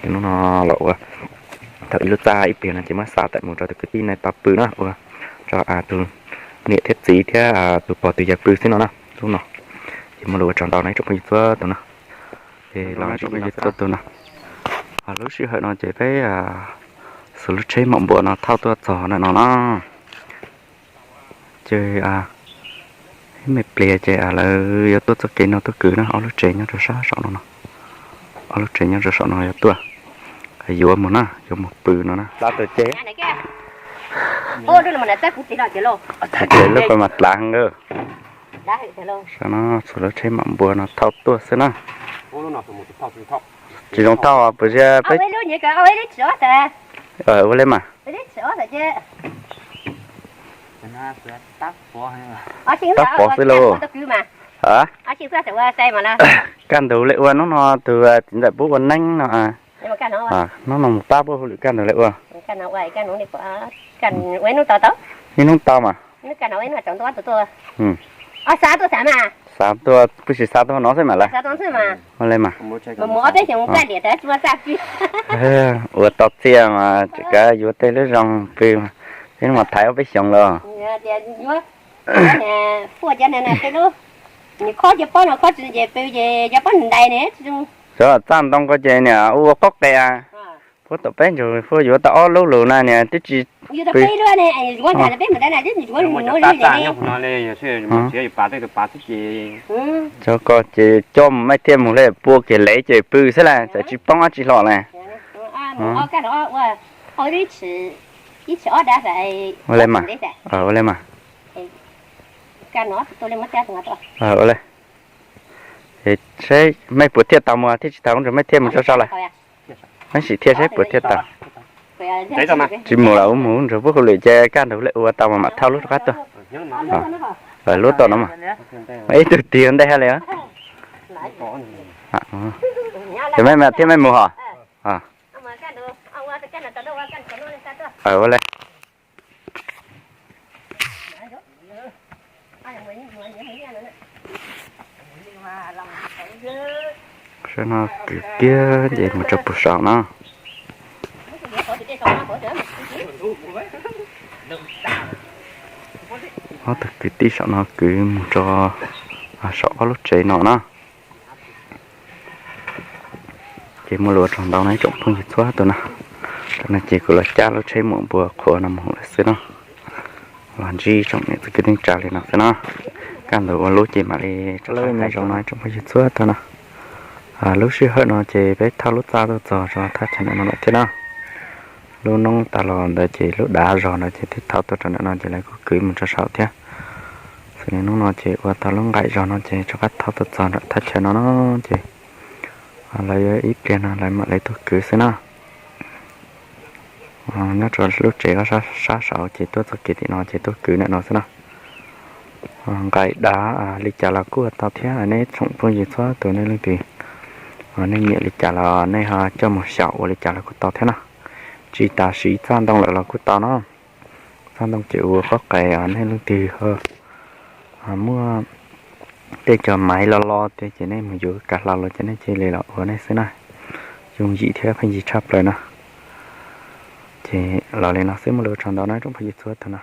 Ces hnub no los ua thaum ib lub txaj ib pliag no ces muab xa tawm mus rau tus kwv tij no tau pw na, ua rau tus niam thiab txiv thiab tus pog tus yawg pw xwb no na. Hnub no ces muaj lus ua tsaug ntau no ib tsoom phooj ywg txhua tus no. Ces los ib tsoom phooj ywg txhua tus no, lub sij hawm no ces peb xuas lub tsheb mom npua no thauj tuaj txog ntawm no na. Ces ib me pliag ces lawv yuav tuaj txoj kev no tuaj kwv na, ob lub tsev nyob rau sab saum no no. Ob lub tsev nyob rau saum no yuav tuaj yuav mus na, yuav mus pw no na. Txav tus ces, txav ces lub ko mas tlav heev. Saib no, xuas lub tsheb mom npua no thauj tuaj xwb na. Tsis zoo thauj puas yog peb ua li mas. Tab pov xwb lauj. Kaj ntug li ua hnub no tus txiv ntxawm pub ua neeb no. Hnub no mus pab puab hauj lwm kaj ntug li ua. Ib hnub tau mas. Xav tuaj, pub tsis xav tuaj no xwb mas lawm. Ua li mas. Ua tau txiaj mas tseem kav yuav tej lub zoo pw mas, ib hnub mas thaiv ob peb xyoos los. Cov txaj ntoo ko ces niam ua qob qe, puab tom peb ntug puab yuav tau ob lub lus na niam twb tsis pw. Cov ko ces coj mus mej thiaj mus le pua kiag lev ces pw xwb las, txawm tsis poob dab tsi hlo las. Ua li mas, ua li mas. Ua li. Seb mej puas thiaj tau mus thiab tsis tau, ntsuag mej thiaj mus tso so las. Mej sim thiaj seb puas thiaj tau. Tsis mus los ua mus, ntsuag pub hauj lwm ces kaj ntug li ua tau mas mam thauj lub rov qab tuaj. Lub tod no mas, ib tug tig ua ntej hab li. Ces mej thiab mej mus hos. Ua li. Sab no kwv kiag ces mus rau puag saum no. Ob tug kwv tij saum no kwv mus rau saum ob lub tsev no na. Ces muaj lus ua tsaug ntau no ib tsoom phooj ywg txhua tus na. Tam no ces kuv los cab lub tsheb mom npua qhua no mus lawm xwb na. Los ntsib tsoom niam txiv kwv tij neej tsa li no xwb na. Kaj ntug ua lub ces mam li tso zoo no ib tsoom phooj ywg txhua tus na. Lub sij hawm no ces peb thauj lub txaj tuaj txog rau thaj chaw ntawm no lawm thiab na. Lub noob tas los ntawd ces lub dav zog ntawd ces twb thauj tuaj rau ntawm no ces lawv kuj kwv mus rau saum thiab. Xws li hnub no ces ua tau lub nqaim zog no ces rov qab thauj tuaj txog nram thaj chaw no no ces lawv ib pliag no lawv mam li tuaj kwv xwb na. Nyob rau lub tsev ko sab saud ces tuaj txoj kev tim no ces tuaj kwv ntawm no xwb na. Nqaim dav li cas los kuj ua tau thiab, nej tsoom phooj ywg txhua tus nej leej twg nej nyiam li cas los nej ho coj mus xyaum ua li cas los kuj tau thiab na. Tsis tas siv txaj ntoo lawm los kuj tau no. Txaj ntoo ces ua qob qes, nej leej twg ho muaj tej cov maiv lo lo tiag ces nej mus yuav kav hlau los ces nej cia li los ua nej xwb na. Yooj yim thiab pheej yig tshaj plaws na. Ces los li no xwb, muaj lus ua tsaug ntau no ib tsoom phooj ywg txhua tus no.